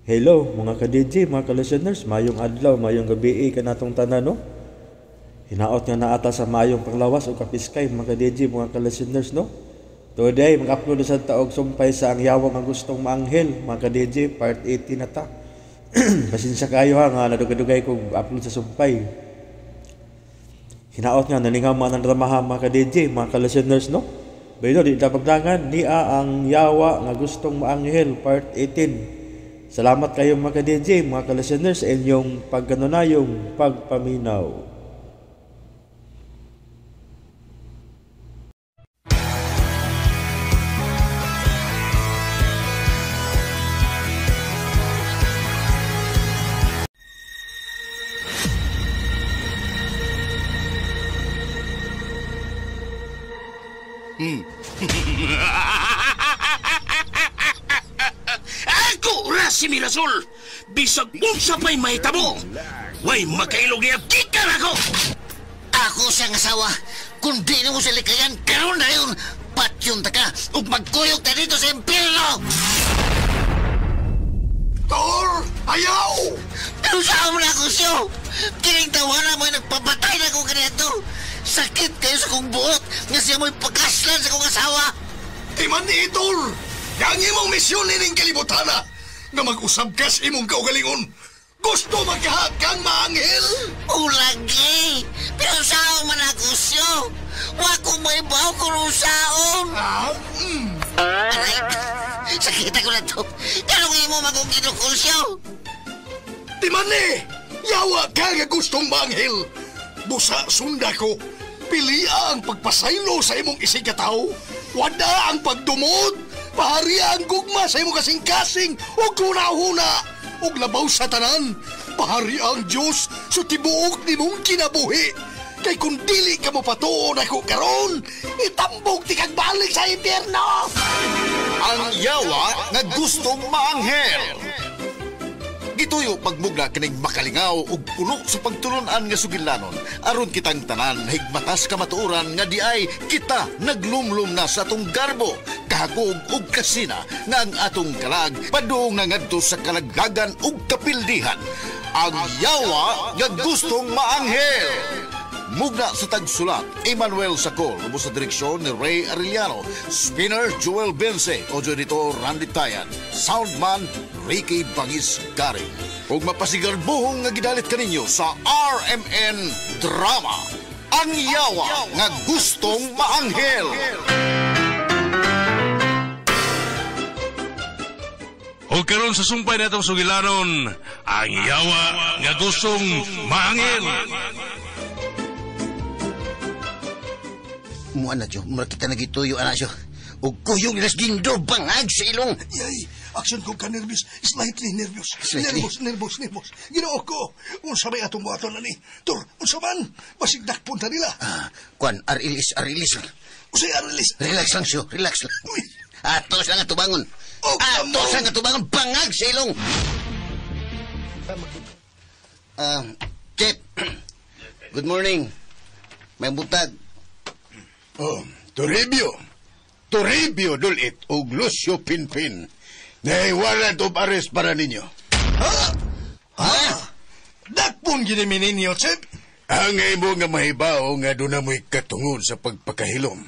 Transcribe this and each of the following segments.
Hello mga ka-DJ, mga ka-listeners, mayong adlaw, mayong gabi kanatong tanan, no? Hinaot nga naata sa mayong panglawas o kapiskay mga ka-DJ, mga ka-listeners, no? Today, mag-upload sa taog sumpay sa Ang Yawa nga Gustong Maanghel, mga ka-DJ, part 18 na ta. Pasensya kayo ha, nga nadugay-dugay kong upload sa sumpay. Hinaot nga nalingaw man ang dramaha mga ka-DJ, mga ka-listeners, no? Pero di pagdangan, niya ang Yawa nga Gustong Maanghel, part 18. Salamat kayo mga ka-DJ, mga ka-listeners, sa inyong pagganunayong pagpaminaw. Ako ra si Mirasol. Bisag unsa pa'y mahitabo, way makailog niya gikan ako. Ako siyang asawa. Kung di na mo sa likayan, karon na yun. Patyon ta ka ug magkuyog ta dito sa impyerno. Tor! Ayaw! Pero saan mo na ako siyo? Kining tawana mo'y nagpapatay na akong ganito. Sakit kayo sa kong buot nga siya mo'y pagkaslan sa kong asawa. Timan ni Tor! Yang imong misyon nining kalibutana nga mag-usab ka sa imong kaugalingon. Gusto magkahakang maanghel? O lagi! Pero saan man ako siyo? Wa ko may baw kung usaon. Ah, Aray! Sakit ako na to. Kanong imo magong ginukol siyo? Timan ni! Yawa ka nga gustong maanghel. Busa sunda ko. Pilia ang pagpasaylo sa imong isig katawo. Wada ang pagdumot. Pahari ang gugma sa imong kasing-kasing ug huna-huna ug labaw sa tanan. Pahari ang Dios sa tibuok nimong kinabuhi. Kay kung dili ka mo patuon ako karon, itambog ti kag balik sa impyerno. Ang Yawa nga Gustong Maanghel. Gituyo pagmugna kining makalingaw ug puno sa pagtulun-an nga sugilanon aron kitang tanan higmatas kamatuoran nga di ay kita naglumlum na sa atong garbo, kahakog ug kasina nga ang atong kalag padung na ngadto sa kalaglagan ug kapildihan. Ang Yawa nga Gustong Maanghel. Mugna sa tagsulat, Emmanuel Sacol, ubos sa direksyon ni Ray Arellano, Spinner Joel Bense, audio editor Randy Tayan, Soundman Ricky Bangis Garing. Ug mapasigarbuhong nga gidalit kaninyo sa RMN Drama, Ang Yawa nga Gustong Maanghel. O karon sa sumpay na itong sugilanon, Ang Yawa nga Gustong Maanghel. Mua na, Diyo. Mura kita nagituyo, anak, Diyo. O kuyog nila sa dindo, bangag sa ilong. Yay! Action ko ka nervous. Slightly nervous. Slightly. Nervous, nervous, nervous. Ginoo ko. Unsa may atong buhaton na ni? Tor, unsa man? Basig dakpon ta nila. Ah, kuan, arilis, arilis. Usay arilis. Relax lang, Diyo. Relax lang. Uy! Atos lang ang tubangon. Oh, come Atos on. lang ang tubangon. Bangag sa ilong. Chef, good morning. May butag. Oh, Toribio. Toribio Dulit og Lucio Pinpin. Nay warrant of arrest para ninyo. Ha? Ha? Dakpon gini mi ninyo, Chef. Ang imo nga mahibaw nga doon na mo'y katungod sa pagpakahilom.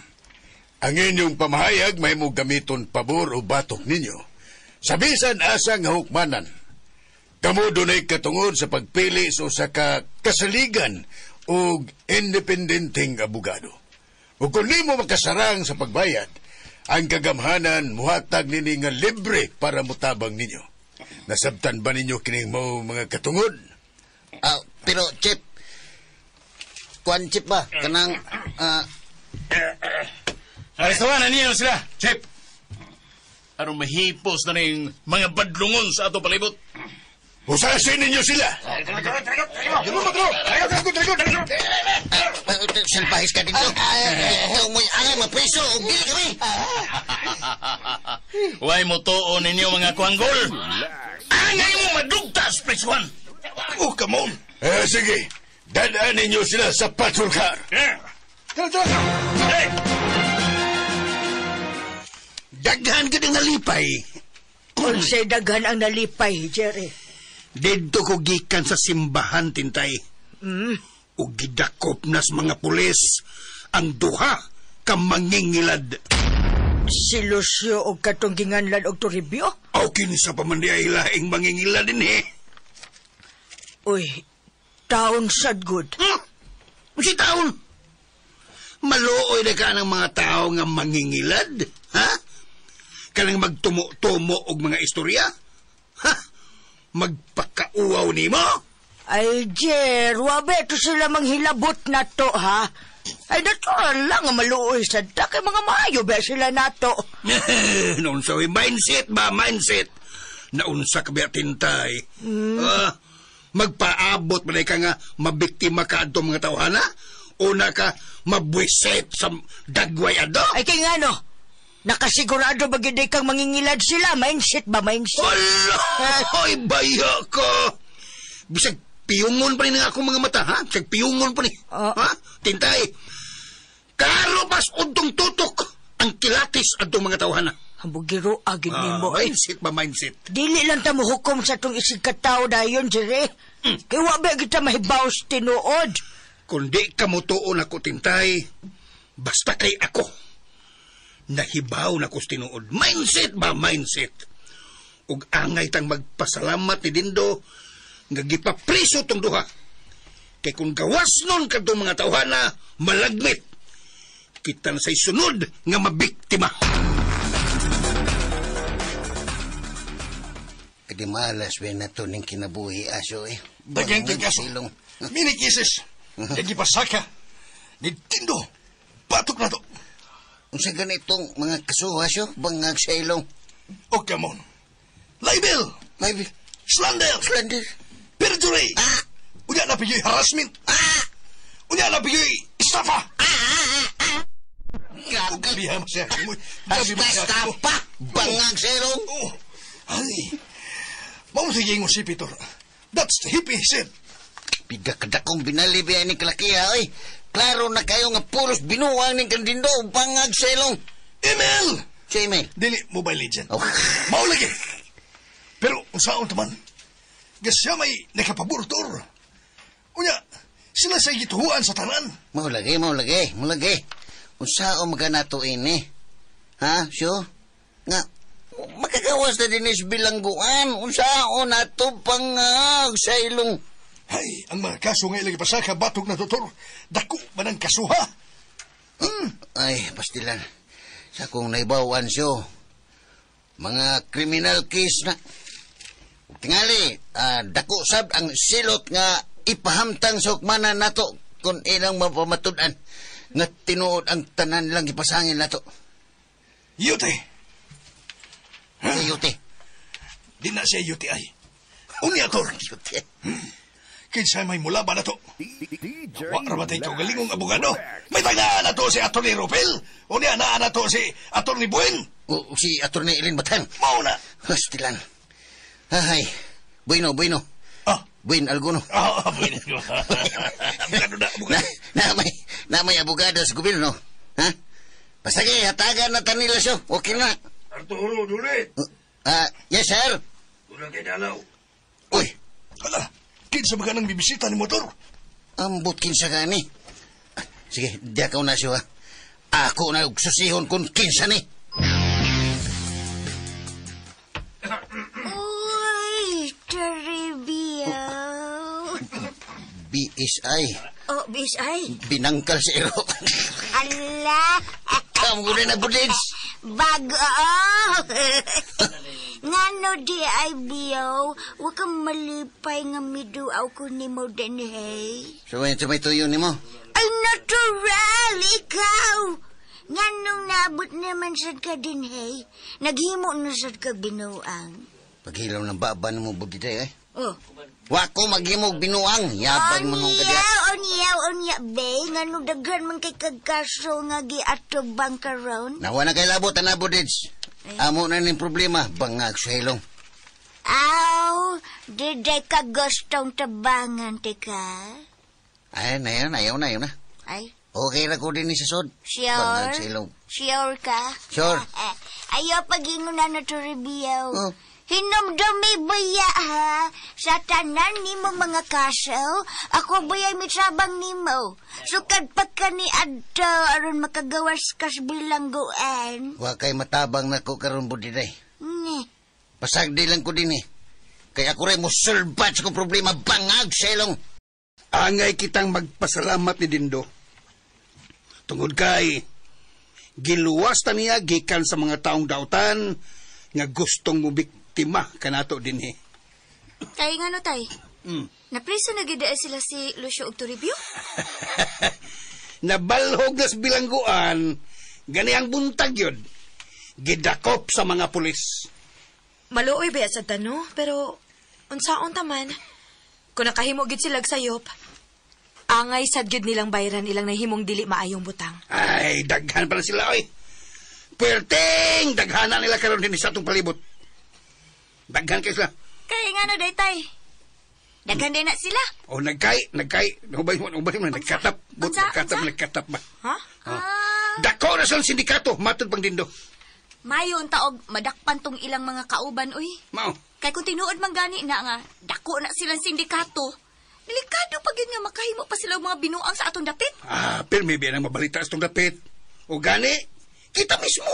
Ang inyong pamahayag may mo gamiton pabor o batok ninyo. Sa bisan asa nga hukmanan. Kamo dunay katungod sa pagpili sa usa ka kasaligan og independenteng abogado. O kung di mo makasarang sa pagbayad, ang kagamhanan muhatag nini nga libre para mutabang ninyo. Nasabtan ba ninyo kining mo mga katungod? Pero, Chef, kuan, Chef ba? Kanang, Arestuhan na niyo sila, Chef. Aron mahipos na ning mga badlungon sa ato palibot. Usasin ninyo sila! Salbahis ka dito. Ikaw mo'y angay mapreso o gili kami. Way mo tuon ninyo mga kuanggol. Angay mo madugtas, presuhan. Oh, come on. Sige, dadaan ninyo sila sa patrol car. Tara, tara. Daghan ka ng nalipay. Unsay daghan ang nalipay, Jerry. Didto ko gikan sa simbahan, Tintay. Ug gidakop nas mga pulis ang duha ka mangingilad. Si Lucio og katong ginganlan og Toribio? Aw kinsa pa man di ay laing mangingilad din eh. Uy, taon sad good. Si taon. Maluoy na ka ng mga tao nga mangingilad, ha? Kanang magtumo-tumo og mga istorya? Ha? Magpakauaw nimo? Ay, Jer, wabe to sila manghilabot na to, ha? Ay, natural lang nga maluoy sad ta kay mga maayo ba sila nato. Naunsa way mindset ba, mindset? Naunsa ka ba, Tintay? Ah, magpaabot man ka nga mabiktima ka adto mga tawhana? Una ka mabwiset sa dagway ado? Ay, kay ngano? Nakasigurado ba gid kang mangingilad sila? Mindset ba, mindset? Ala! Ay, baya ka! Bisag piyungon pa ni ang akong mga mata, ha? Bisag piyungon pa ni. Ha? Tintay, karo pas udtong tutok ang kilatis adtong mga tawhana. Hambugiro agid nimo. Ah, mindset ba, mindset? Dili lang ta mohukom sa tong isig katao dayon, Jerry. Kay wa ba kita mahibaw sa tinuod? Kundi ka motuon ako, Tintay, basta kay ako. Nahibaw na ko sa tinuod. Mindset ba, mindset? Ug angay tang magpasalamat ni Dindo nga gipapriso tong duha. Kay kung gawas nun kadtong mga tawhana, malagmit. Kita na sa'y sunod nga mabiktima. Kadi malas ba na to ning kinabuhi aso eh. Daghang kay kaso. Silong. Mini cases. Lagi pasaka. Ni Dindo. Batok na to. Unsa ganitong mga kaso aso? Bangag sa ilong. O come on. Libel. Libel. Slander. Slander. Perjury. Ah! Unya na piyoy harassment. Ah! Unya na piyoy estafa. Ah! Gabi ha masya. Gabi Basta estafa. Bangag sa ilong. Oh. Ay. Mao sige ingon si Peter. That's the hippie said. Piga kadakong binalibi ni kalakiha, oy. Klaro na kayo nga pulos binuang ning kandindo, bangag sa ilong. Email! Sa email? Dili, Mobile Legend. Oh. Mao lagi. Pero, unsaon taman? Gasya may nakapabortor. Unya, sila sa gituhuan sa tanan. Mao lagi, mao lagi, mao lagi. Unsaon maga nato ini? Ha, sure? Nga, makagawas na din is bilangguan. Unsaon nato pangag sa ilong. Ay, ang mga kaso nga ilang ipasaka, batog na doktor. Dako man ang kasuha. Ay, pastilan. Sa kong naibawan siyo, mga criminal case na. Tingali, dako sab ang silot nga ipahamtang sa hukmanan nato kung ilang mapamatud-an nga tinuod ang tanan lang ipasangil nato. Yute. Huh? Yute. Di na siya UTI. Unya, Tor. Yute. Kinsa may mula ba na to? Wa ra ba tayo kaugalingong abogado? May taga na to si Atty. Rupel. Unya na na to si Atty. Buen. O, si Atty. Elin Batan. Mao na. Pastilan. Ay, bueno, bueno. Ah. Buen alguno. Ah, bueno. Abogado na, abogado. Na may abogado sa gobyerno. Ha? Basta kay hatagan na tanila siya. Okay na. Arturo, Dulit. Yes, sir. Wala kay dalaw. Uy. Hala. Kinsa ba ka nang bibisita ni motor? Ambot kinsa ka ni. Sige, di ako na siya. Ako na susihon kung kinsa ni. Uy, Toribio. BSI. Oh, BSI? Binangkal si Ero. Ala! Kamu ko na budins. Bago! Ngano di ay biyaw, wag kang malipay nga miduaw ko ni mo din, hey? So, may tuyo ni mo? Ay, natural! Ikaw! Nganong naabot naman sad ka din, hey? Naghimo na sad ka binuang. Paghilaw ng baba mo, budiday, eh? Oh. Wako maghimog binuang. Yabang mo nung kadya. Onya, onya, be. Ngano daghan man kay kagkaso nga giatubang karon? Nawa na kay labot, ana, budids. Amo na ning problema, bangag sa ilong. Aw, diday ka gustong tabangan, tika. Ay, na, ayaw na, ayaw na. Ay. Okay ra ko din ni sa sod. Sure? Bangag sa ilong. Sure ka? Sure. Ayaw pag-ingon na na to review. Oh. Hinumdumi baya ha? Sa tanan nimong mga kaso, ako baya'y mitabang nimo. Sukad pa ka ni adto aron makagawas kas bilangguan. Wa kay matabang nako karon budiday. Nye. Pasagdi lang ko din eh. Kaya ako rin musulbat sa kong problema bangag sa ilong. Angay kitang magpasalamat ni Dindo. Tungod kay, giluwas ta niya gikan sa mga taong dautan nga gustong mubiktima kanato dinhi. Tay, nga no, tay? Napriso na gid sila si Lucio og Toribio? Nabalhog na sa bilangguan, gani ang buntag yun, gidakop sa mga pulis. Maluoy ba sa tano, pero unsaon ta man. Kung nakahimo gid sila sayop, angay sad gyud nilang bayran ilang nahimong dili maayong butang. Ay, daghan pa na sila, oy. Puwerteng daghana nila karon din sa atong palibot. Daghan kay sila. Kay nga no, day, tay? Daghan din na sila. O, nagkay, nagkay, ubay mo, nagkatap, but, Unsa? nagkatap, Unsa? nagkatap ba? Ha? Oh. Dako na silang sindikato, matod pang Dindo. Mayo unta og madakpan tong ilang mga kauban, uy. Mao. Kay kung tinuod man gani na nga, dako na silang sindikato. Delikado pa gyud nga makahimo pa sila og mga binuang sa atong dapit. Ah, pero may biyan ang mabalita sa itong dapit. O gani, kita mismo.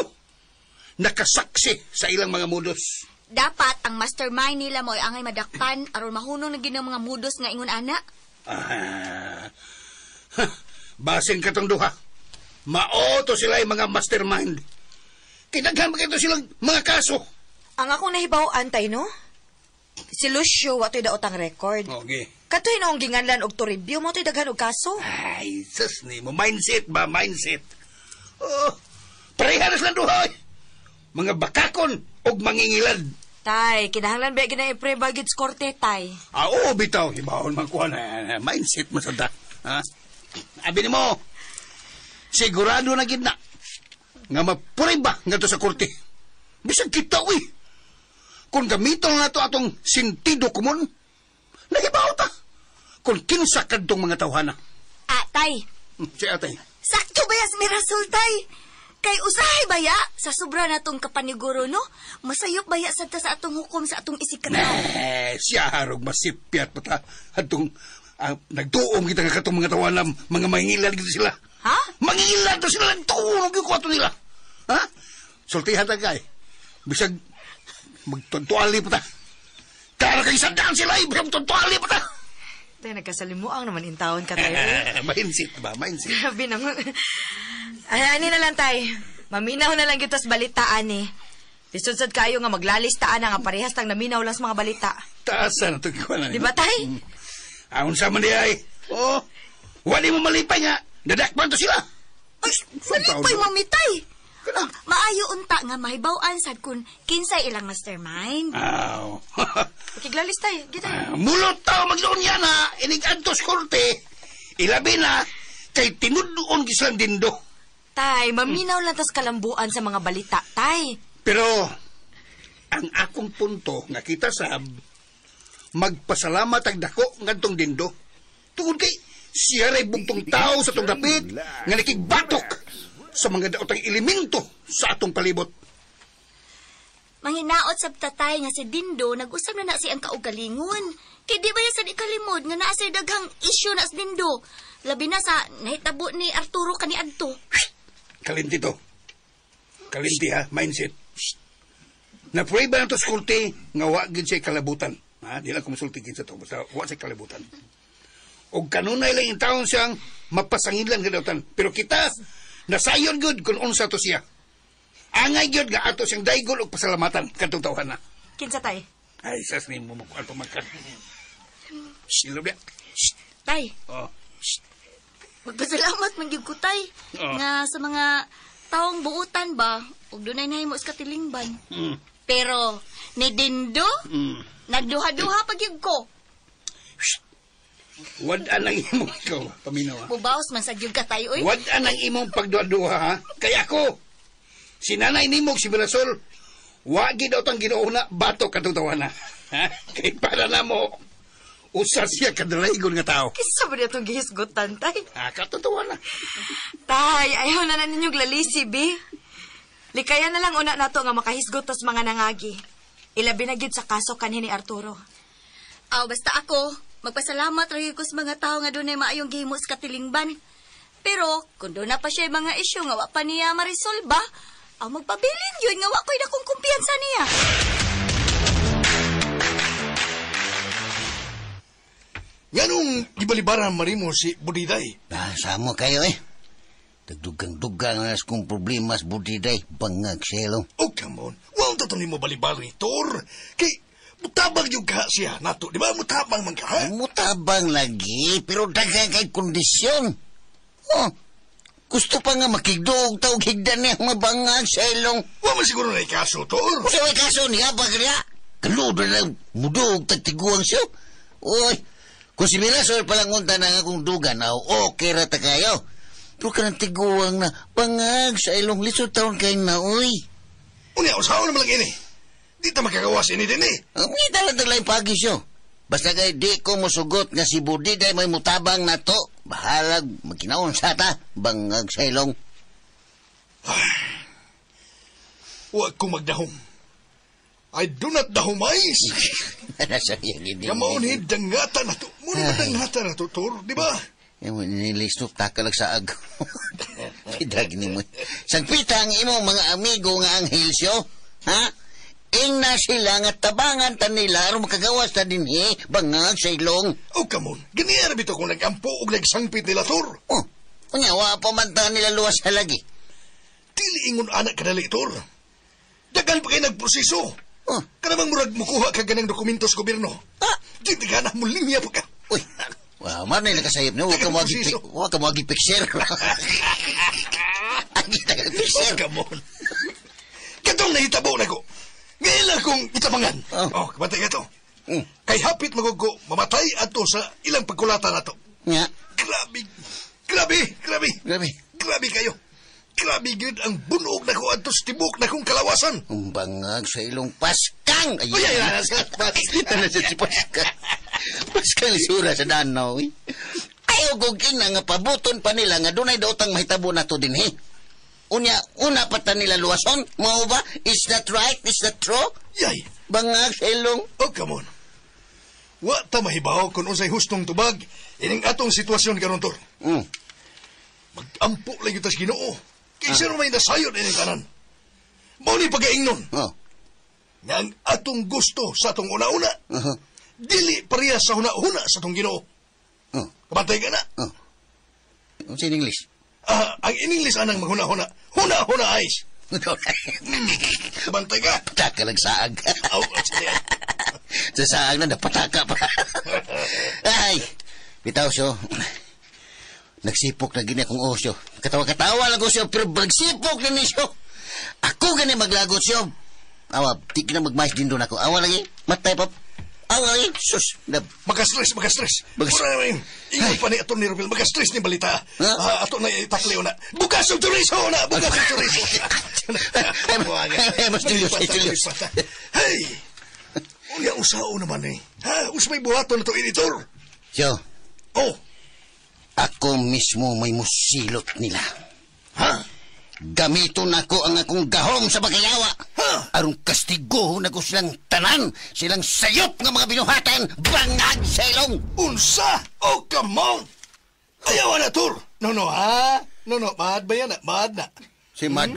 Nakasaksi sa ilang mga modus. Dapat ang mastermind nila mo ay angay madakpan aron mahunong na gid ang mga modus nga ingon ana. Ah, ha, basin katong duha. Maoto sila yung mga mastermind. Kinaghan ba kito silang mga kaso? Ang akong nahibaw-an tay no? Si Lucio wa to'y daotang record. Okay. Katoy noong ginganlan og Toribio mo to'y daghan og kaso. Ay, sus ni mo. Mindset ba? Mindset. Oh, pareha na silang duha. eh. Mga bakakon og mangingilad. Tay, kinahanglan ba gina i-preba gid sa korte tay. Ah, oo, bitaw. Hibawon man kuha na. Mindset mo sa da. Ha? Abi ni mo, sigurado na gid na nga mapuriba nga to sa korte. Bisag kita, uy. Kung gamiton na to atong sentido komon, nahibaw ta. Kung kinsa kadtong mga tawhana. Ah, tay. Si atay. Sakto ba yas Mirasol, tay? Kay usahay baya sa sobra natong kapaniguro, no? Masayop baya sa ta sa atong hukom sa atong isikataw. Eh, siya harog masipyat pa ta. Atong nagtuom kita nga katong mga tawana, mga mangilad gito sila. Ha? Mangilad to sila, nagtuom gyud ko ato nila. Ha? Sultihan ta kay. Bisag magtuntuali pa ta. Kara kay sandaan sila, eh, bisag magtuntuali pa ta. Tay, nagkasalimuang naman intawon ka tayo. Eh, mindset ba? Mindset. Grabe naman. Ay, ani na lang tay. Maminaw na lang gyud tas balitaan eh. Lisod sad kayo nga maglalista na nga parehas tang naminaw lang sa mga balita. Taasan na ito kikuha na Di ba tay? Aon sa man di ay. Oh, wali mo malipay nga. Dadakpan to sila. Ay, malipay mamitay. Maayo unta nga mahibaw-an sad kun kinsay ilang mastermind. Aw. Pakiglalis tay. Gita. Mulot tao magdoon yan ha. Inig antos korte. Ilabi na kay tinudoon gislang dindo. Tay, maminaw lang tas kalambuan sa mga balita, tay. Pero ang akong punto nga kita sab magpasalamat ang dako ngadtong dindo. Tungod kay siya ray bugtong tao sa tong dapit nga nakigbatok sa mga daotang elemento sa atong palibot. Manghinaot sab tatay nga si Dindo nag-usab na na siyang kaugalingon. Kay di ba yan sa ikalimod nga naa say daghang issue na sa Dindo. Labi na sa nahitabo ni Arturo kaniadto. Kalinti to. Kalinti ha, mindset. Na-pray ba na to sa korte nga wa gid siya kalabutan. Ha? Di lang kumusulti gid sa to. Basta wa siya kalabutan. Og kanunay lang yung taon siyang mapasangilan kadautan. Pero kita, nasayon gud kung unsa to siya. Angay gyud nga ato siyang daygol og pasalamatan kadtong tawhan na. Kinsa tay? Ay, sas ni mo mukuan pamagkan. Silo biya. Tay, Oh. magpasalamat man gyud ko tay Oh. nga sa mga taong buutan ba ug dunay nahimo sa katilingban. Pero ni Dindo, nagduha-duha pa gyud ko. Wad-an ang imong ikaw, paminaw. ha? Mubaos man sa gyud ka tay oy. Wad-an ang imong pagduha-duha ha. Kaya ako, si nanay nimo si Mirasol, wagi daw tang Ginoo na batok katong tawana. Ha? Kay para na mo, usa siya kadalaygon nga tao. Kinsa ba niya itong gihisgutan, tay? Ah, katong tawana. Tay, ayaw na na ninyong lalisi, bi. Likayan na lang una nato nga makahisgot tas mga nangagi. Ilabi na gyud sa kaso kanhi ni Arturo. Aw, basta ako, magpasalamat ra gyud ko sa mga tao nga dunay maayong gihimo sa katilingban. Pero, kung doon na pa siya mga isyu nga wa pa niya marisolba, aw magpabilin yun nga wa ko'y dakong kumpiyansa niya. Nganong gibalibaran marimo si Budiday? Ah, samo kayo eh. Tagdugang-dugang na kong problema sa Budiday, bangag selo. Oh, come on. Wa unta to nimo balibar ni Tor. Kay mutabang yung ka siya nato, di ba? Mutabang man ka, ha? Mutabang lagi, pero daghang kay kondisyon. Oh, gusto pa nga makigduog tawag higdan niya mabangag sa ilong. Wa man siguro na ikaso, Tor. Sa may kaso niya, pag niya, kaludo na muduog tagtiguang siya. Uy, kung si Mirasol palang unta na nga kung dugan, aw, okay ra ta kayo. Pero kanang tiguang na bangag sa ilong lisod taon kayo na, uy. Unya, usaon naman lang ini. Di ta makagawas ini din eh. Ang ngita lang taglaing pagi siyo. Basta kay di ko musugot nga si Budiday may mutabang na to. Bahalag, magkinaon sa ta, bangag sa ilong. Huwag ko magdahom. I do not dahumays. Nasa iyang hindi. Kamaon ni dangata na to. Muna ba dangata na to, Tor? Di ba? Nilistok, takalag sa ag. Pidag ni mo. Sagpita ang imong mga amigo nga anghel siyo. Ha? Ingna sila nga tabangan ta nila aron makagawas ta dinhi bangag sa ilong. Oh, come on. Ganiya ra bitaw kung nagampo og nagsangpit nila, Tor. Oh, unya wa pa man ta nila luwas sa lagi. Dili ingon anak kadali, Tor. Dagan pa kay nagproseso. Oh. Kanamang murag mukuha ka ganang dokumento sa gobyerno. Ah! Di ka na mo linya pa ka. Uy. Wow, man nila kasayip niyo. Huwag ka mo agi huwag ka mo agi picture. Agi ta ka picture. Oh, come on. Katong nahitabo na ko. Ngayon lang kong itabangan. Oh. Oh, kabatay ka to. Mm. Kay hapit magugo, mamatay ato sa ilang pagkulata na to. Nga. Grabe. Grabe, grabe. Grabe. Grabe kayo. Grabe gyud ang bunog na ko adto sa tibok na kong kalawasan. Ang bangag sa ilong paskang. Uy, ay, ay, ay, Ano siya si Paskang? Paskang lisura sa danaw. Eh. Ayaw kong ina nga pabuton pa nila nga dunay daotang mahitabo na to din, eh. Unya, una pa ta nila luwason. Mao ba? Is that right? Is that true? Yay. Bangag sa ilong. Oh, come on. Wa ta mahibaw kung unsay hustong tubag ining atong sitwasyon karon, Tor. Mm. Magampo lang gyud tas Ginoo. Kay sino may nasayon ining tanan. Mao ni pagaingnon. Oh. Nga ang atong gusto sa atong una-una. Uh-huh. Dili pareha sa huna-huna sa atong Ginoo. Oh. Kabantay ka na. Oh. Unsa in English? Ah, ang in English anang maghuna-huna. Huna-huna eyes. Kabantay ka. Pataka lang saag. Aw, sige. Sa saag na napataka pa. Ay, bitaw siyo. Nagsipok na gini akong osyo. Katawa-katawa lang ko siyo, pero nagsipok na ni siyo. Ako gani maglagot siyo. Awa, di ka na magmais din doon ako. Awa lagi, matay pa. Awa lagi, sus. Na, Makastress, makastress. Makas- Mura naman. Ingon pa ni Atty. Rubil, makastress ni balita. Ha? Ah, ato na itakliw na. Bukas ang chorizo na! Bukas ang chorizo! Ay, mas Julius, ay, Julius. Hey! Unya, usao naman eh. Ha? Usmay buhaton na to, editor. Siyo, Oh, ako mismo may musilot nila. ha? Gamiton ako ang akong gahom sa pagkayawa. Ha? Aron kastiguhon ako silang tanan, silang sayop nga mga binuhatan, bangag sa ilong. Unsa? Oh, come on! Ayaw na, Tor. No, no, ha? No, no, mad ba yan? Mad na. Si Mad.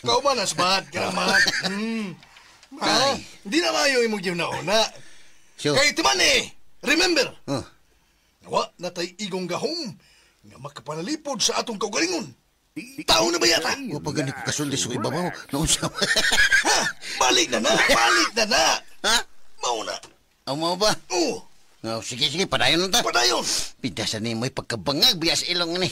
Ikaw ba nas mad? Kaya mad. Ha? Ay. Hindi na maayo imong ginauna. Siyo. Kay timan eh. Remember, Oh. Wa na tay igong gahom nga makapanalipod sa atong kaugalingon. Tao na ba yata? Wa pa gani ko kasulti sa ibabaw. Naunsa. Ha? Balik na na! Balik na na! Ha? Mao na. Ang mo ba? Oo, Oh, sige, sige, padayon na ta. padayon. Pidasan ni mo'y pagkabangag, biya sa ilong ni.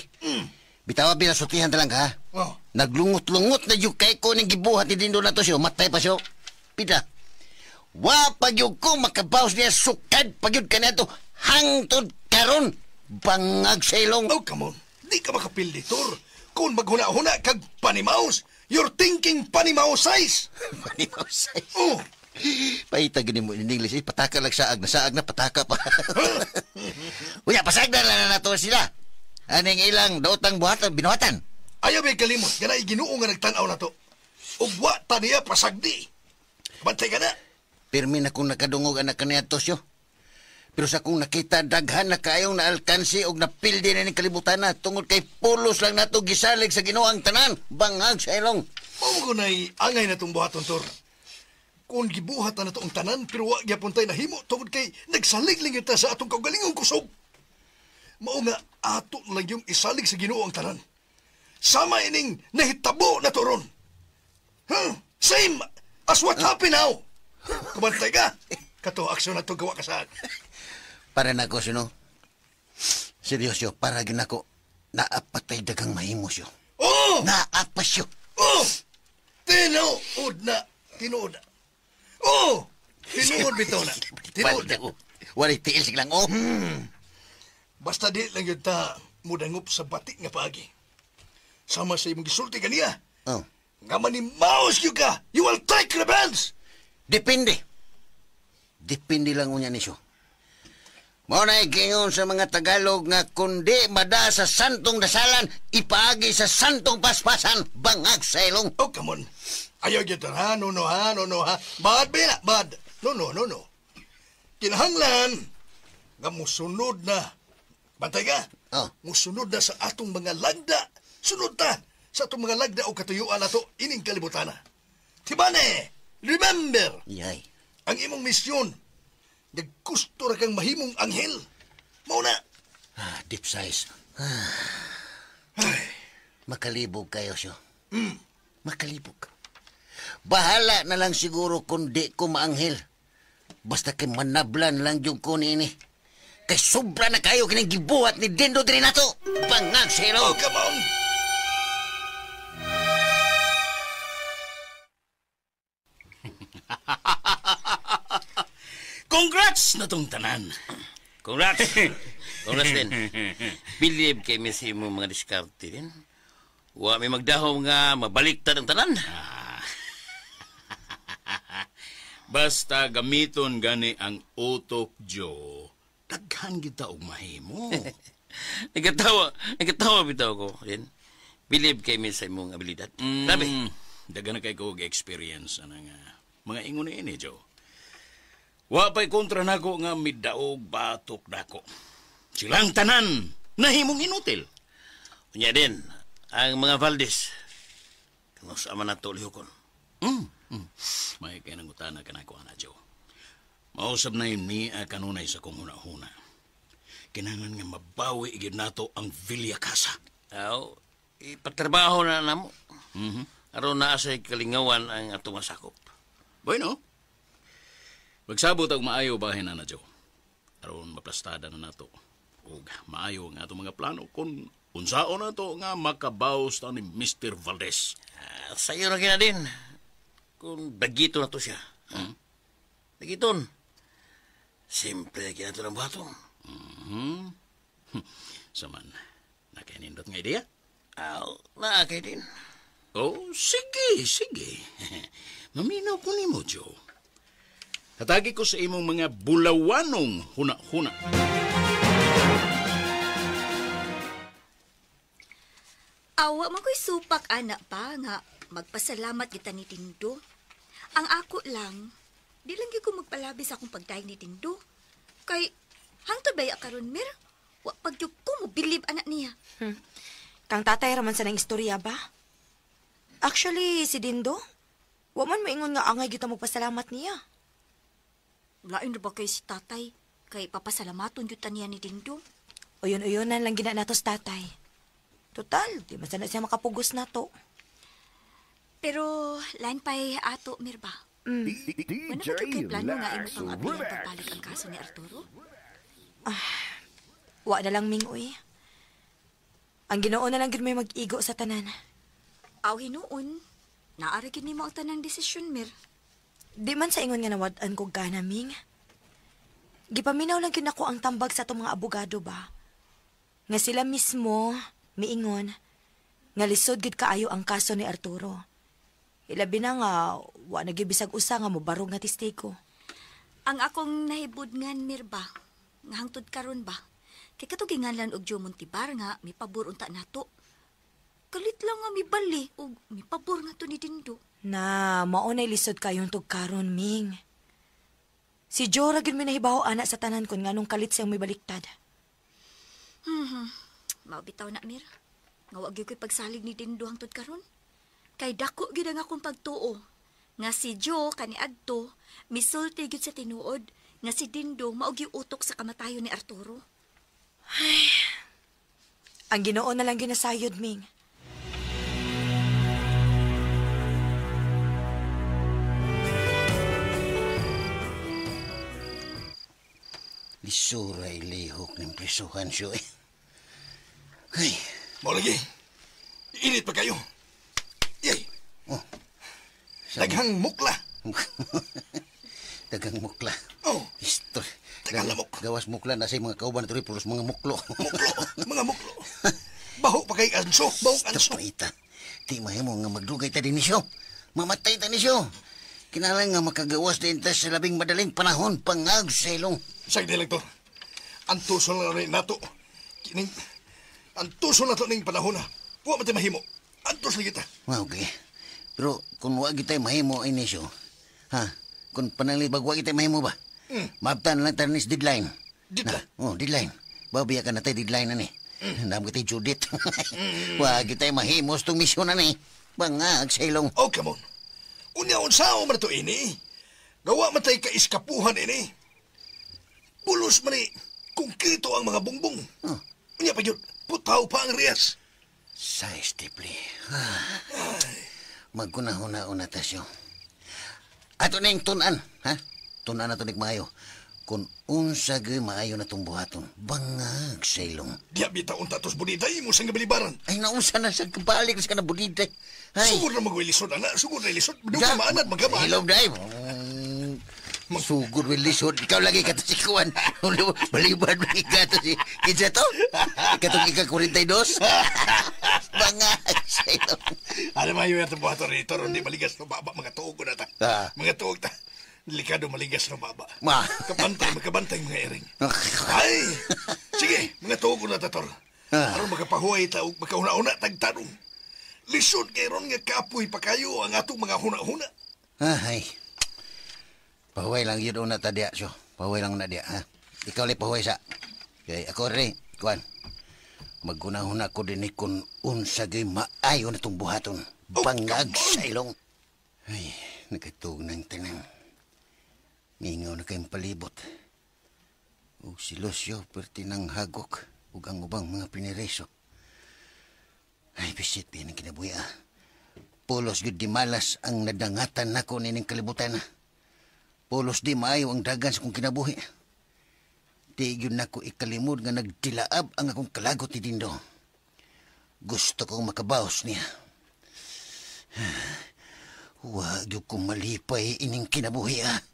Bitawa, binasultihan ta lang ka, ha? Oh. Naglungot-lungot na yung kay ko ning gibuhat ni Dindo na to siyo. Matay pa siyo. Pida. Wa pa gyud ko makabaws niya sukad pa gyud kaniadto hangtod karon bangag sa ilong. Oh, come on. Di ka makapildi, Tor. Kung maghuna-huna kag panimaus, you're thinking panimaus size. Panimaw size. Oh, Paita gini mo in English, eh, pataka lang saag na saag na pataka pa. Uya, pasag na lang na nato sila. Aning ilang daotang buhatan, binuhatan. ayaw may kalimot. Ganay Ginoo nga nagtan-aw na to. Ug wa ta niya pasagdi. Bantay ka na. Pirmi na kong nakadungog anak kaniadto siyo. Pero sa kong nakita, daghan na kaayong naalkansi og napildi na ni kalibutan na tungod kay pulos lang nato gisalig sa Ginoo ang tanan. Bangag sa ilong. Mao ko na'y angay na itong buhaton, Tor. Kung gibuhat na nato ang tanan, pero wa gyapon tay nahimo tungod kay nagsalig lang yun ta sa atong kaugalingong kusog. Mao nga ato lang yung isalig sa Ginoo ang tanan. Sama ining nahitabo na to ron. Huh? Same as what happened now. Kumantay ka. Kato, aksyon na to gawa ka saan. Para na ko, sino? Seryoso, para gyud nako. Naapatay dagang mahimo siyo. Oh! Naapas siyo. Oh! Tinuod na. Tinuod na. Oh! Tinuod bitaw na. Tinuod na. Walay tiil silang, oh. Basta di lang yun ta mudangup sa batik nga paagi. Sama sa imong gisulti kaniya. Oh. Nga manimaos yun ka, you will take revenge! Depende. Depende lang unya ni siyo. Mao na giingon sa mga Tagalog nga kundi mada sa santong dasalan, ipaagi sa santong paspasan, bangag sa ilong. Oh, come on. Ayaw gyud ha, no, no, ha, no, no, ha. Bad ba na? Bad. No, no, no, no. Kinahanglan nga musunod na. Bantay ka. Oh. Musunod na sa atong mga lagda. Sunod ta sa atong mga lagda o katuyuan nato ining kalibutana. Tibane, remember. Yay. Ang imong misyon, nagkusto ra kang mahimong anghel. Mao na. Ah, deep size. Ah. Makalibog kayo siyo. Makalibog. Bahala na lang siguro kung di ko maanghel. Basta kay manablan lang yung ko niini. Kay sobra na kayo kining gibuhat ni Dindo diri nato. Bangag sa ilong. Oh, come on. Congrats na tong tanan. Congrats. Congrats din. Believe kay mi sa imong mga diskarte din. Wa may magdahom nga mabaliktad ang tanan. Basta gamiton gani ang utok, Joe. Daghan kita og mahimo. Nagkatawa bitaw ko din. Believe kay mi sa imong abilidad. Grabe. Daghan na kay ko og experience ana nga mga ingon ni ini, Joe. Wa pa'y kontra nako nga midaog batok nako. Silang tanan nahimong inutil. Unya din ang mga Valdez. Kung sa man nato lihokon. May kay nangutana ka nako ana, Joe. Mausab na yun niya kanunay sa kong huna-huna. Kinahanglan nga mabawi gyud nato ang Villa Casa. Aw, ipatrabaho na namo. Aron naa say kalingawan ang atong masakop. Bueno. Magsabot og maayo bahin na na, Joe. Aron maplastada na nato. Ug maayo ang atong mga plano kung unsaon na to nga makabaws ta ni Mr. Valdez. Sayo na kina din. Kung dagito na to siya. Dagiton. Simple kina to ng buhaton. Saman, nakainindot nga ideya? Aw, naakay din. Oh, sige, sige. Maminaw ko nimo, Joe. Hatagi ko sa imong mga bulawanong huna-huna. Awa man ko'y supak, anak pa, nga magpasalamat kita ni Tindo. Ang ako lang, di lang gyud ko magpalabi sa akong pagdaig ni Tindo. Kay, hangtod baya karon, Mir? Wa pag gyud ko mobilib anak niya. Kang tatay raman sa nang istorya ba? Actually, si Dindo, wa man maingon nga angay gyud ta magpasalamat niya. Lain ra ba kay si tatay? Kay papasalamaton gyud ta niya ni Dindo. Uyon-uyonan lang gina nato sa tatay. Total, di man sana siya makapugos na to. Pero lain pa'y ato, Mir ba? Wala ba gyud kay plano nga imo pang apilan pagbalik ang kaso ni Arturo? Wa na lang, Ming, uy. Ang Ginoo na lang gyud may mag-igo sa tanan. Aw hinuon, naara gyud nimo ang tanang desisyon, Mir. Di man sa ingon nga nawad-an ko gana, Ming. Gipaminaw lang gyud nako ang tambag sa atong mga abogado ba. Nga sila mismo miingon nga lisod gyud kaayo ang kaso ni Arturo. Ilabi na nga wa na gyud bisag usa nga mobarog nga testigo. Ang akong nahibudngan, Mir ba, nga hangtod karon ba, kay katong ginganlan og Joe Montibar nga mipabor unta nato. Kalit lang nga mibali og mipabor nga to ni Dindo. Na, mao na lisod kayong tugkaron, Ming. Si Joe ra gyud may nahibaw ana sa tanan kon nganong kalit siyang may baliktad. Mao bitaw na, Mir. Nga wa gyud ko'y pagsalig ni Dindo hangtod karon. Kay dako gyud ang akong pagtuo nga si Joe kaniadto misulti gyud sa tinuod nga si Dindo mao gyud utok sa kamatayon ni Arturo. Ay, ang Ginoo na lang ginasayod, Ming. Lisura ilihok ng prisuhan siyo eh. Ay. Mao lagi. Init pa kayo. Yay. Oh. Daghang mukla. Daghang mukla. Oh. Isto. Tagalamok. Gawas mukla na sa mga kauban na tuloy, pulos mga muklo. Muklo. Mga muklo. Baho pa kay anso. Baho anso. Paita. Di mahimo nga magdugay ta din siyo. Mamatay ta ni siyo. Kinahanglan nga makagawas din ta sa labing madaling panahon pangag sa ilong. Sagdi lang to. Antuson lang rin nato. Kining antuson na to ning panahon na. Wa man tay mahimo. Antos lagi ta. Okay. Pero kung wa gitay mahimo ini siyo. Ha? Kung panalibag wa gitay mahimo ba? Maabtan lang ta nis deadline. Deadline? Na, oh, deadline. Babiya ka na tay deadline na ni. Ndam kitay Judith. Wa gitay mahimo sa tong misyon na ni. Bangag sa ilong. Oh, come on. Unya unsao man to ini? Gawa man tay kaiskapuhan ini. Pulos man ni kungkito ang mga bungbong. Oh. Unya pa yun, putaw pa ang riyas. Size deeply. Magkunahuna-una tasyo. Ato na yung tunan, ha? Tunan na to maayo. Kung unsa gyud maayo na tong buhaton, bangag sa ilong. Diya bitaon tatos buniday mo sang gabilibaran. Ay, nausa na sa kabalik sa kanang buniday. Ay. Sugod na magwilisod, ana. Sugod na ilisod. Duga maanad, magkamaan. Hilom na eh. Sugod with lisod. Ikaw lagi ka to si Kuan. Balibad lagi ka to si... Kinsa to? Katong ika-42? Bangag sa ilong. Ano mayo yung buhaton rito? Hindi maligas na baba. Mga tuog ko na ta. Mga tuog ta. Delikado maligas na baba. Ma. Kabantay, magkabantay mga iring. Ay! Sige, mga tuog ko na ta, Tor. Aron makapahuway ta, makauna-una tagtanong. Lisod kay ron nga kapoy pa kayo ang atong mga huna-huna. Ay. Pahuway lang yun una ta diya, siyo. Pahuway lang una diya, ha? Ikaw lang pahuway sa. Kay ako rin, kuan. Maguna-huna ko din kung unsa gay maayo na itong buhaton. Bangag sa ilong. Ay, nakatug ng tanan. Mingaw na kayong palibot. Ug si Lucio, perti ng hagok. Ug ang ubang mga pinireso. Ay, bisit biyan ang kinabuhi, ah. Pulos gud di malas ang nadangatan nako nining kalibutan. Pulos di maayo ang dagan sa kong kinabuhi. Di yun nako ikalimod nga nagdilaab ang akong kalagot ni Dindo. Gusto kong makabaos niya. Huwag yun kong malipay ining kinabuhi, ah.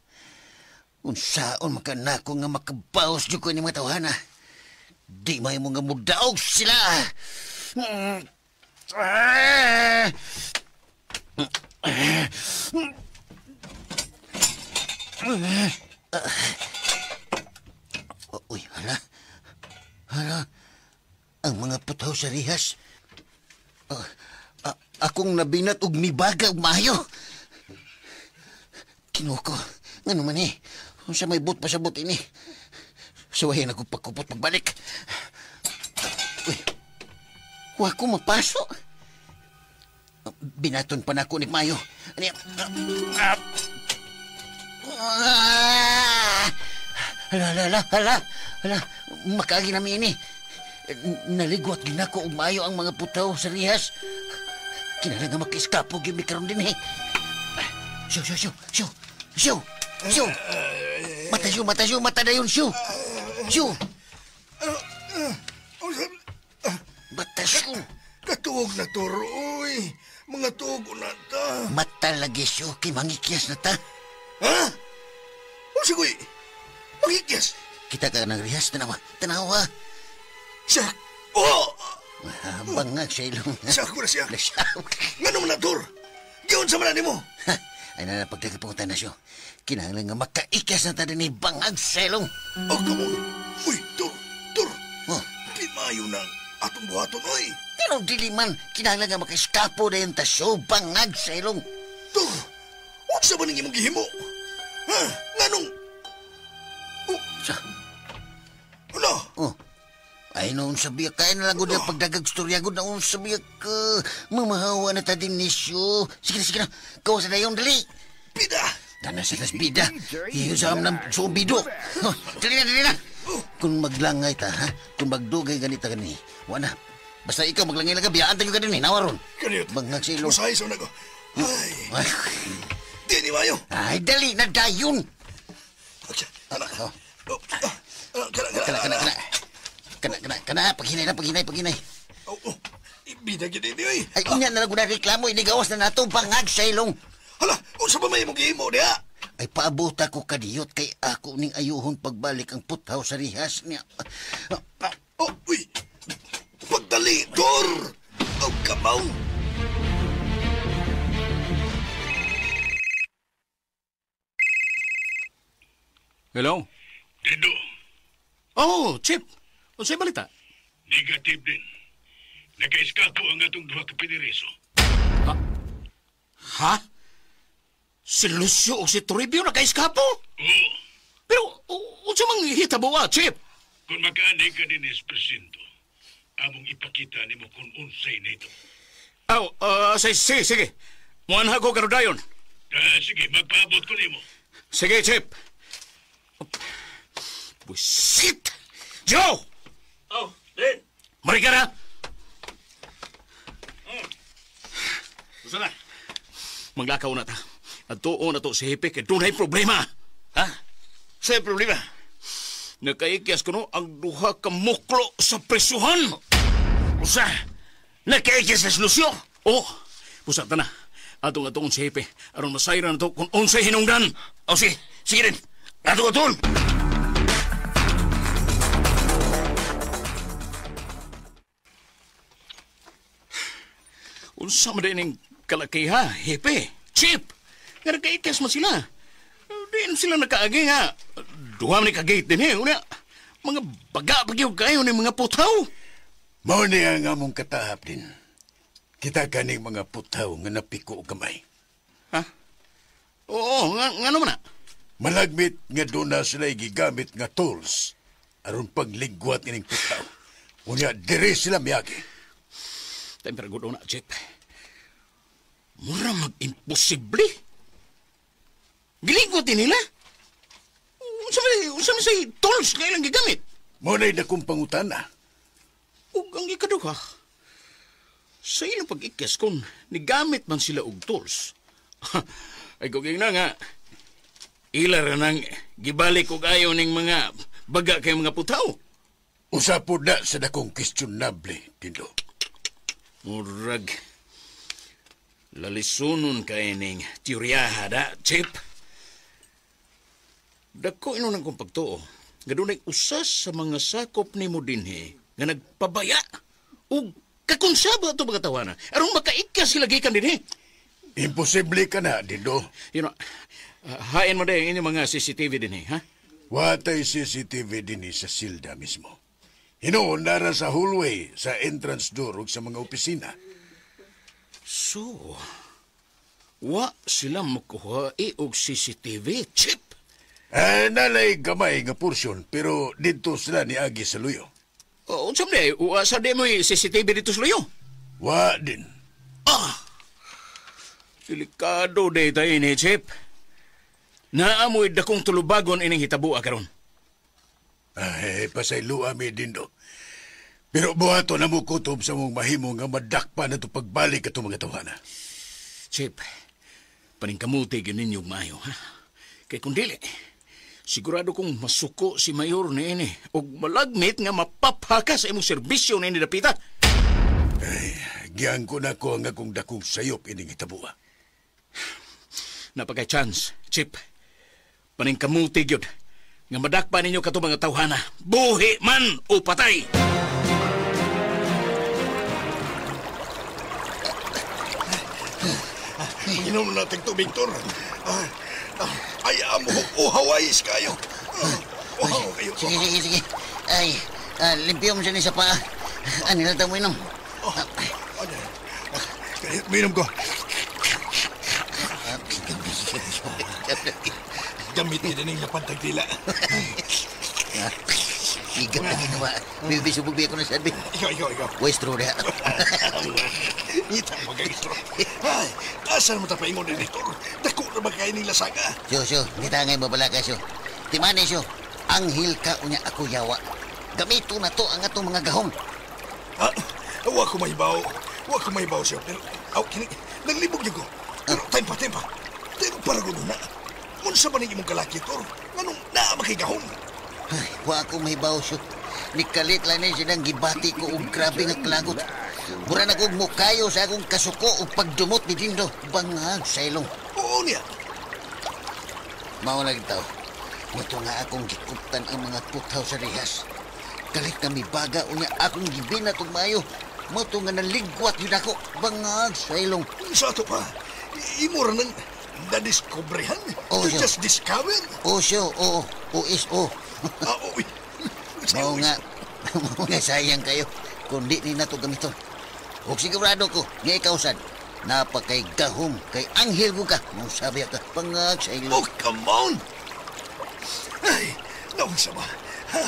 Unsaon makanako nga makabaos yun ko ining mga tawhana. Di may mga mudaog sila. Uy, hala. Hala. Ang mga putaw sa rihas. Akong nabinat og mibaga og maayo. Kinuko. Ngano man eh. Unsa may but pa sa but ini. Suwahin ako pagkupot pagbalik. Uy. Wa ko mapaso. Binaton pa na ako ni Mayo. Ani. Hala, hala, hala, hala. Makaagi na mi ini. Naligwat ginako og maayo ang mga putaw sa rihas. Kinahanglan nga maka-eskapo gyud mi karon dinhi. Siyo, siyo, siyo, siyo, siyo, siyo. Mata siyo, mata siyo, mata dayon siyo. Siyo. Mata siyo. Katuog na toro, oy. Mga tuog na ta. Mata lagi siyo, kay mangikyas na ta. Ha? O sige, mangikyas. Kita ka ng rihas, tanawa, tanawa. Siya, oh! Bangag sa ilong. Siya ko na siya. Ngano man na, Tor? Giyon sa manan mo. Ay na napagdagapunta na siya. Kinahanglan nga makaikas na ta din ni bangag sa ilong. Oh, come on. Uy, Tor, Tor. Oh. Di maayo na atong buhaton, oy. Pero dili man, kinahanglan nga makaeskapo na yung tasyo, bangag sa ilong. Tor, unsa ba ning imong gihimo? Ha? Nganong Sa? Ano? Oh. Ay, noon sabi ka, na lang gud pagdagag storya gud na sabi ka. Mamahawa na ta din nisyo. Sige na, sige na. Kaw sa dayon, dali. Bida! Dana sa tas bida. Iyo sa amnam subido. Dali na, dali na. Kung maglangay ta, ha? Kung magdugay ganita gani. Wala. Basta ikaw maglangay lang ka, biyaan tayo ganin eh. Nawaron. Kaniyot. Bangag sa ilong. Usahay sa nago. Ay. Di ni mayo. Ay, dali na dayon. Kana, kana, kana, kana. Kana, kana, kana. Paghinay na, paghinay, paghinay. Oh, oh. Bida gid ini, oy. Ay, unya na lang reklamo. Inigawas na nato bangag sa ilong. Hala, unsa ba may imong gihimo diha? Ay, paabota ko kadiyot kay ako ning ayuhon pagbalik ang puthaw sa rihas niya. Oh, uy. Pagdali, Tor! Oh, kamaw! Hello? Dido. Oh, Chip. Unsay balita? Negative din. Naka-eskapo ang atong duha ka piniriso. Ha? Ha? Si Lucio o si Toribio naka-eskapo? Oo. Pero, unsa mang hitabo, Chip? Kung makaani ka din is presinto, among ipakita nimo kung unsay nito. Aw, sige, sige. Muanha ko karon dayon. Sige, magpaabot ko nimo. Sige, Chip. Busit! Joe! Oh, Din. Marika na! Gusto na? Maglakaw na ta. At tuon na to si Hepe kay dunay problema. Ha? Sa'yo problema? Nakaikyas ko no ang duha ka muklo sa presyuhan. Usa? Nakaikyas sa Lucio? Oh, pusat na. Atong atong si Hepe. Aron masayra na to kung unsay hinungdan. Oh, sige. Sige din. Atong atong! Unsa man din kalakiha, Hepe, Chip. Nga nagkaikyas man sila. Di sila nakaagi nga. Duha man ni kagate din eh. Una, mga baga pag yung kayo ni mga putaw. Mao ni ang among katahap din. Kita kaning mga putaw nga napiko og kamay. Ha? Oo, nga naman na. Malagmit nga doon na sila gigamit nga tools aron pagligwat ining putaw. Unya, dire sila miyagi. Tempera good na, Chip. Mura mag-imposible. Giligwat din nila. Unsa man say tools nga ilang gigamit? Mao na'y dakong pangutana. Ug ang ikaduha, sa ilang pag-ikyas kung nigamit man sila og tools. Ay kung na nga, ila ra nang gibalik og ayo ning mga baga kay mga putaw. Usa po na sa dakong questionable, Dindo. Murag, lalisunon kay ning teoryaha da, Chip. Dako ino nang kong pagtuo, nga dunay usas sa mga sakop nimo dinhi nga nagpabaya ug kakonsaba ato mga tawana aron makaikya sila gikan dinhi. Imposible ka na, Dindo. You know, hain mo dahil inyong mga CCTV dinhi, ha? Watay CCTV dinhi sa silda mismo. Hinoon nara sa hallway, sa entrance door ug sa mga opisina. So, wa sila makuha og CCTV, Chip? Nalay gamay nga porsyon, pero dito sila niagi sa luyo. Oh, unsa man di? Sa di mo'y CCTV dito sa luyo? Wa din. Ah! Delikado day tayo ni Chip. Naamoy dakong tulubagon ining hitabua karon. Ay, pasayloa mi Dindo. Pero buhato na mo kutob sa mong mahimo nga madakpa na ito pagbalik ato mga tawhana. Chip, paningkamuti gyud ninyo maayo, ha? Kay kung dili, sigurado kong masuko si Mayor niini og malagmit nga mapaphaka sa imong serbisyo niini dapita. Ay, giyang ko na ko ang akong dakong sayop ining hitabua. Napakay chance, Chip. Paningkamuti gyud nga madakpa ninyo kato mga tawhana, buhi man o patay. Inom natin tubig, Tor. Ay, amo, uhawais kayo. Uhaw kayo. Sige, sige, sige. Ay, limpyo mo siya ni sa paa. Ano na mo inom? Minom ko. Gamit niya din ang lapantag dila. Igat na ginawa. Bibi, subog biya ko na sabi. Ikaw. Westro na. Ngita mo kay Tro. Ay, asan mo ta paingon ni Tor? Dako na ba kayo nila saga? Syo, kita ngay babala ka, syo. Timani, syo. Anghel ka unya ako yawa. Gamito na to ang atong mga gahom. Ha? Wa ko mahibaw. Wa ko mahibaw, syo. Pero, aw, kini, naglibog niyo ko. Pero, time pa. Time para gulo na. Unsa ba ning imong kalaki, Tor? Nganong naa makigahom? Ay, wa ko mahibaw, syo. Nikalit lang ni silang gibati ko og grabe nga klagot. Mura na kog mukayo sa akong kasuko og pagdumot ni Dindo. Bangag sa ilong. Oo niya. Mao na gitaw. Muto nga akong gikuptan ang mga puthaw sa rehas. Kalit na mibaga unya akong gibinat og maayo. Muto nga naligwat yun ako. Bangag sa ilong. Sa ato pa, imo ra nang nadiskobrehan? Oh, You siya. just discover? O siyo, oo. O is o. Ah, uy. Mao nga, mao nga sayang kayo. Kundi ni nato gamiton. Og sigurado ko, nga ikaw sad, napakay gahom kay anghel ko ka. Mao sabi ka, bangag sa ilong. Oh, come on! Ay, naunsa ba? Ha?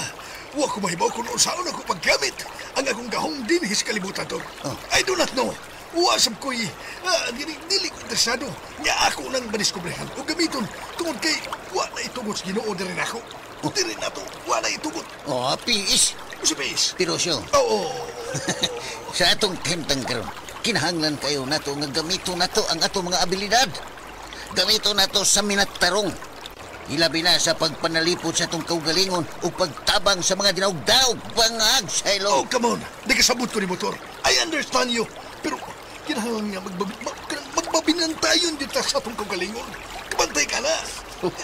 Wa ko mahibaw kung unsaon ako paggamit ang akong gahom dinhi sa kalibutan, Tor. Oh. I do not know. Wasap ko'y dili ko interesado nga ako nang madiskobrehan o gamiton tungod kay wa na itugot sa Ginoo diri nako. Diri na to, wa na itugot. Oh, piis. Usa piis. Pero siyo, Oo. sa atong kahimtang karon, kinahanglan kayo nato nga gamito nato ang atong mga abilidad. Gamito nato sa minatarong. Ilabi na sa pagpanalipod sa atong kaugalingon o pagtabang sa mga dinaog-daog, bangag sa Oh, ilong. come on. Di kasabot ko ni motor. I understand you. Pero kinahanglan nga magbabinantayon dito sa atong kaugalingon. Kabantay ka na.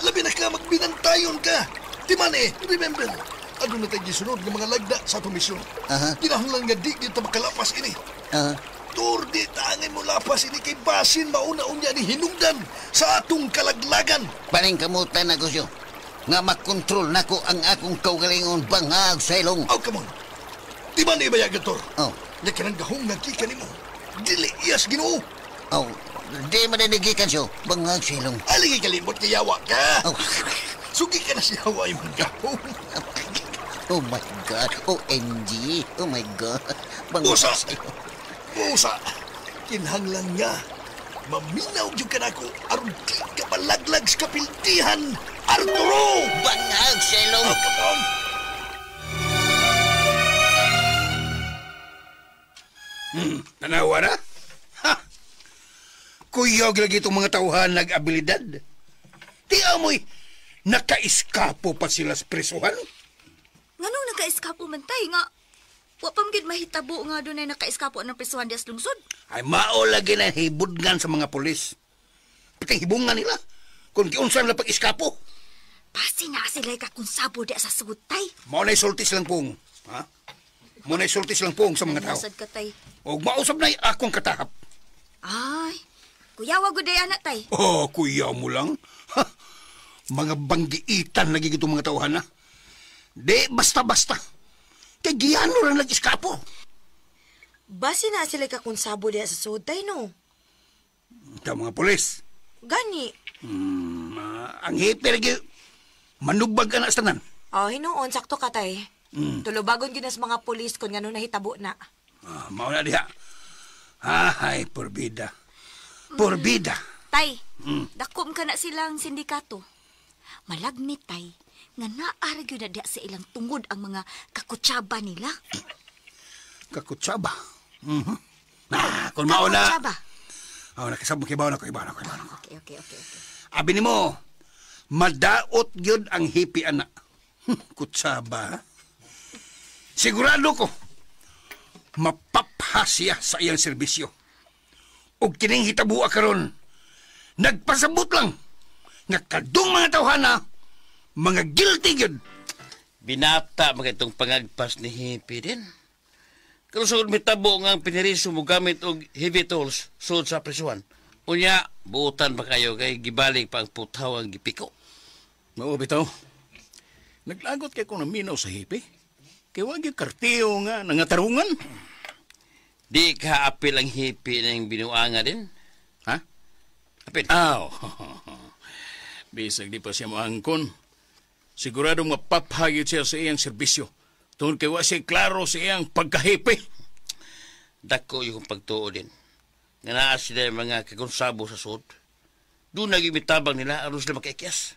Labi na ka, magbinantayon ka. Timan eh, remember, ano na tayo gisunod ng mga lagda sa atong misyon. Aha. Kinahanglan nga di dito makalapas ini. Aha. Tur, di taangay mo lapas ini kay basin mauna-unya ni hinungdan sa atong kalaglagan. Paning kamutan ako siyo. Nga makontrol nako ang akong kaugalingon bangag sa ilong. Oh, come on. Di ba na ibayag tor? Oh, Nga kanang gahong nagkika nimo. Dili iyas Ginoo. oh, di mananigikan siyo. Bangag sa ilong. Aligi kalimot kay yawa ka. Oh, Sugi ka na siya yawa imong gahong. oh my God. OMG. Oh my God. Bangag Usa. sa ilong. Usa. Kinahanglan nga. Maminaw gyud ka nako aron di ka malaglag sa kapiltihan. Arturo! Bangag sa ilong. Oh, come on. Tanawa na? Ha! Kuyog lagi itong mga tauhan nag-abilidad. Di amoy, nakaiskapo pa sila sa presuhan. Nganong nakaeskapo man tay nga? Wa pa man gyud mahitabo nga dunay nakaeskapo ng prisuhan dias lungsod. Ay mao lagi na hibudngan sa mga polis. Pati hibungan nila. Kung giunsan na pag-iskapo. Pasi na sila kakonsabo di sa sugod tay. Mao na'y sulti silang pong. Ha? Mao na'y sulti silang pong sa mga tao. Nasad ka tay. Og mausap na'y akong katahap. Ay, kuya wa gud day anak tay. Oh, kuya mo lang. Ha? Mga banggiitan lagi gitong mga tauhan na. Di, basta-basta. Kay giyano lang nag-iskapo. Basi na sila kakonsabo diya sa sud tay no. Ito mga polis. Gani. Ang hipi lagi, manubag ka na sa tanan. Oh, hinuon sakto ka tay. Tulubagon gyud na sa mga pulis kung ngano nahitabo na. Ah, mao na diha. Ay, porbida. Porbida. Tay, dakom ka na silang sindikato. Malagmit tay, nga naara gyud na diha sa ilang tungod ang mga kakutsaba nila. Kakutsaba. Mhm. Ah, kung mao na. Kakutsaba. Oh, nakasabong kibaw na ko, ibaw na ko, ibaw na ko. Okay. Abi nimo, madaot gyud ang hipi ana. Kutsaba. ha? Sigurado ko, mapapha siya sa iyang serbisyo. Og kining hitabua karon, nagpasabot lang nga kadung mga tawhana, mga guilty gyud. Binata mga itong pangagpas ni Hippie din. Pero sugod mitabo nga ang piniriso mo gamit og heavy tools sud sa prisuhan. Unya, buutan pa kayo kay gibalik pa ang putaw ang gipiko. Mao bitaw. Naglagot kay kong naminaw sa hipi. Kay wag yung kartiyo nga nangatarungan. Di ka apil ang hippie ng binuanga din. Ha? Apil. Aw. Bisag di pa siya moangkon. Sigurado mapaphagit siya sa iyang serbisyo. Tungod kay wa siya klaro sa iyang pagkahipi. Dako yung pagtuo din. Nga naa sila yung mga kagonsabo sa sud. Doon nagimitabang nila aron sila makaikyas.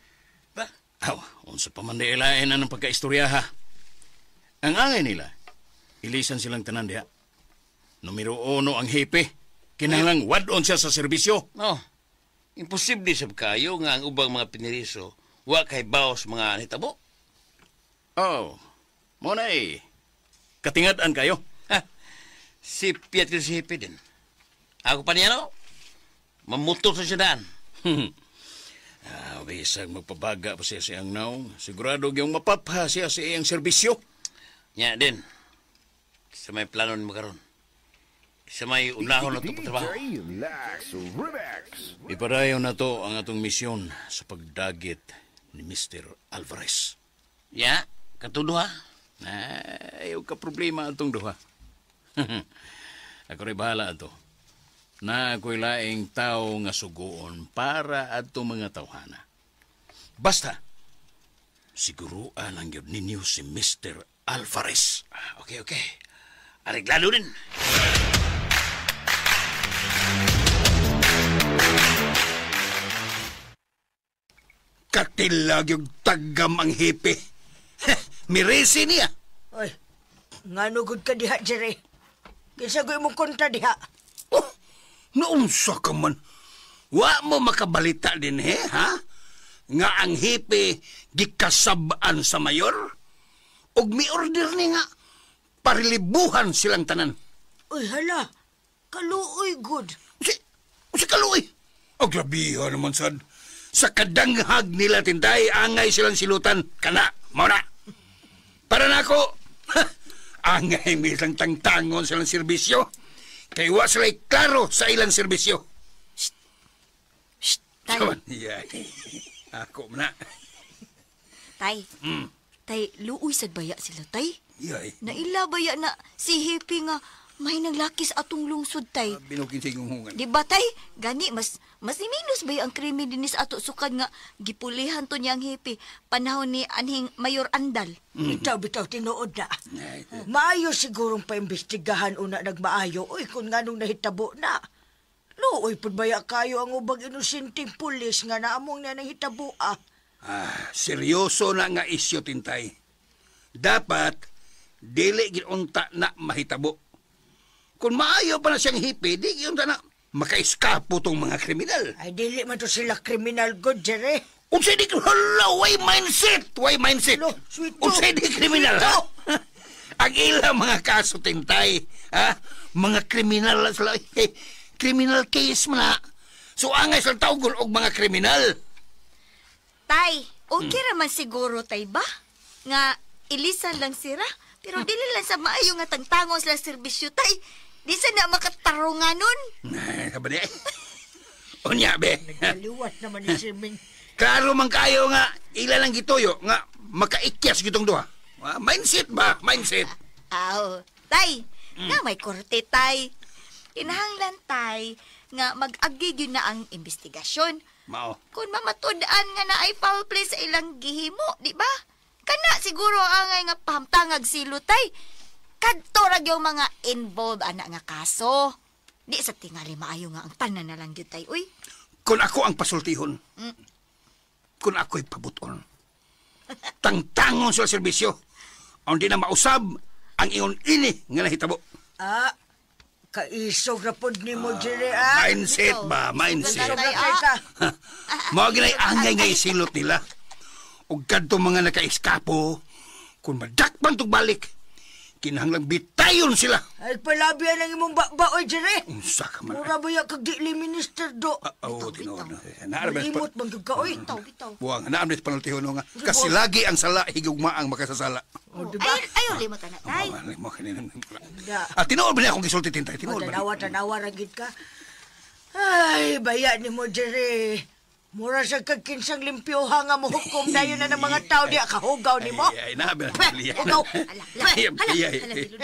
Ba? Aw, unsa pa man di ilain ang pagkaistorya ha. Ang angay nila, ilisan silang tanan diha. Numero 1 ang hipi. Kinahanglang wad-on siya sa serbisyo. No. Imposible sab kayo nga ang ubang mga piniriso wa kay baos mga nitabo. Oh, mo na eh. Katingad-an kayo. Ha, si Piat si hipi din. Ako pa niya, no? Mamuto sa siya daan. Bisag magpabaga pa siya sa iyang naong. Sigurado yung mapapha siya sa iyang serbisyo. Nya din. Sa may plano ni makaron. Sa may unahon na ito pagtrabaho. Ipadayon na to ang atong misyon sa pagdagit ni Mr. Alvarez. Ya, katong duha. Ayaw ka problema atong duha. Ako rin bahala ato. Na ako'y laing tao nga sugoon para atong mga tawhana. Basta, siguruan ang yun ninyo si Mr. Alvarez. Okay, okay. Areglado din. Katilag yung tagam ang hipi. Miresi niya. Oy, nganugod ka diha, Jerry. Kinsa ko imong kontra diha. Oh, naunsa ka man. Wa mo makabalita din, he, ha? Nga ang hipi gikasabaan sa mayor. Og mi-order ni nga, parilibuhan silang tanan. Uy, hala. Kaluoy, good. Si kaluoy. O, grabihan naman, sad. Sa kadanghag nila, tintay, angay silang silutan. Kana, mao na. Para na ako, angay may isang tangtangon silang serbisyo. Kay wa sila'y klaro sa ilang serbisyo. Shh, tay. Yeah. Ako na. Tay. Tay, luoy sad baya sila, tay. Yay. Naila baya na si Hippie nga may naglakis atong lungsod, tay. Binukin sa inyong. Di ba, tay? Gani, mas minus ba ang krimen dinis ato sukad nga gipulihan to niyang Hippie panahon ni anhing Mayor Andal. Bitaw, tinuod na. Maayo sigurong paimbestigahan una nagmaayo. Uy, kung nganong nahitabo na. Luoy pud baya kayo ang ubang inosenteng pulis nga naamong niya nahitabo, ah. Ah, seryoso na nga isyo, tintay. Dapat, dili ginunta na mahitabo. Kung maayo pa na siyang hipi, di ginunta na makaiskapo tong mga kriminal. Ay, dili man to sila kriminal, good, Jerry. Unsay di, hala, why mindset? Why mindset? Lo, sweet. Unsay di kriminal, ha? Ang ilang mga kaso, tintay, ha? Mga kriminal sila. Eh, criminal case man, ha? So, angay sila tawgon og mga kriminal. Tay, okay raman siguro, tay ba? Nga, ilisan lang sira, pero dili lang sa maayo nga tangtangon sila serbisyo, tay. Di sa na makatarungan nun. Ay, sabi niya. Unya, be. Nagkaliwat naman ni Sir Ming. Klaro man kayo nga, ila lang gituyo, nga makaikyas gitong duha. Mindset ba? Mindset. Aw, tay, nga may korte, tay. Kinahanglan, tay, nga mag-agi yun na ang investigasyon. Mao. Kung mamatud-an nga na ay foul play sa ilang gihimo, di ba? Kana siguro ang angay nga pahamtangag silo, tay. Kadto ra yung mga involved ana nga kaso. Di sa tingali maayo nga ang tanan na lang gyud, tay. Uy. Kung ako ang pasultihon, kung ako'y pabuton, tangtangon sa serbisyo, ang di na mausab ang ingon ini nga nahitabo. Ah, kaisog na pod ni mo, Jerry, ah. Mindset ba? Mindset. Sobra kay ka. Mao ginay angay nga isilot nila. Ug kadto mga naka-eskapo, kung madakpan tug balik, kinahanglang bitayon sila. Ay, palabi ang imong bakba, oy, Jerry. Unsa ka man. Mura ba ya kag di minister do? Oo, tinuod. Malimot bang ka, oy. Bitaw. Buwang, naam na panultihon nga. Kasi lagi ang sala, higugma ang makasasala. O, di ba? Ay, limot na, tay. Ah, tinuod ba niya akong gisulti, tintay? Tinuod ba niya? Tanawa, ragid ka. Ay, baya ni mo, Jerry. Mura sa kagkinsang limpyoha nga muhukom dayon na ng mga tao diya kahugaw ni mo. Ay, nabi na. Hugaw.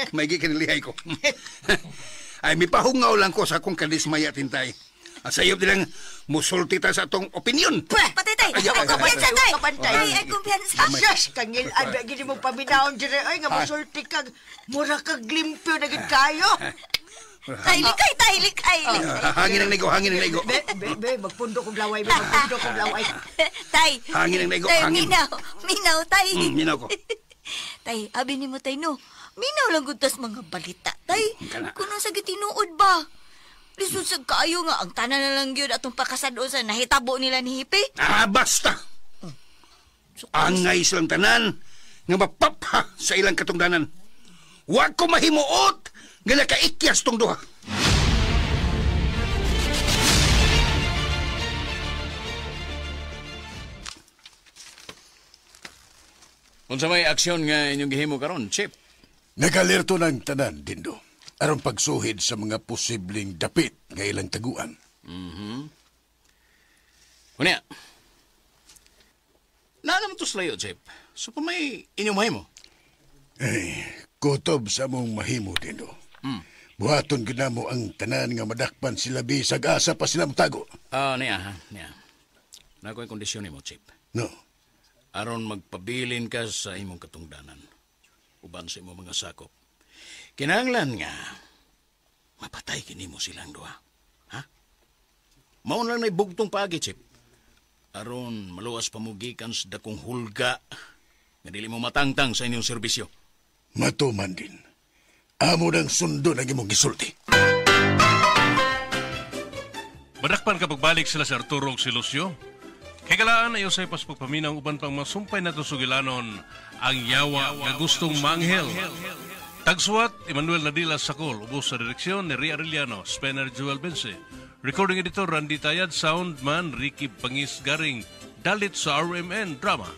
May gikanilihay ko. Ay, mipahungaw lang ko sa akong kadismaya, tintay. Ang sayop nilang musulti ta sa atong opinion. Patay, tay. Ay, ay, ay, Kumpiyansa, ay, tay. Kapantay. Tay, ay kumpiyansa. Sus, kangilan ba gini mong paminahon dire ay nga musulti kag mura kag limpyo na gid kayo. Tay, likay, tay, likay. Ah, Hangin ang naigo, hangin ang naigo. Be, be, be, magpundo kong laway, be, magpundo kong laway. Tay. Hangin ang naigo, Tay, hangin. minaw. Minaw, tay. Minaw ko. Tay, abi nimo tay no. Minaw lang gud tas mga balita, tay. Kana. Kuno sa gitinuod ba? Lisod sa kaayo nga ang tanan na lang gyud atong pakasad-on sa nahitabo nila ni Hipi. Ah, basta. Angay silang tanan nga mapapha sa ilang katungdanan. Wa ko mahimuot nga nakaikyas tong duha. Unsa may aksyon nga inyong gihimo karon, Chip? Nagalerto ng tanan, Dindo. Aron pagsuhid sa mga posibleng dapit nga ilang taguan. Unya. Naa naman to slayo, Chip. So pa may inyong mahimo. Ay, kutob sa mong mahimo, Dindo. Buhaton gid namo ang tanan nga madakpan sila bisag asa pa sila motago. Ah, niya ha, niya. Naa ko'y kondisyon nimo, Chip. No. Aron magpabilin ka sa imong katungdanan. Uban sa imong mga sakop. Kinahanglan nga mapatay kini mo silang duha. Ha? Mao lang na'y bugtong paagi, Chip. Aron maluwas pa mo gikan sa dakong hulga nga dili mo matangtang sa inyong serbisyo. Matuman din. Amo nang sundon ang imong gisulti. Madakpan ka pagbalik sila si Arturo ug si Lucio. Kay galaan ay usay pas pagpaminaw uban pang masumpay nato sugilanon ang yawa nga gustong manghel. Tagsuwat, Emmanuel Nadila Sakol, ubos sa direksyon ni Ria Arellano, Spencer Joel Bense. Recording editor Randy Tayad, soundman Ricky Pangis Garing, dalit sa RMN Drama.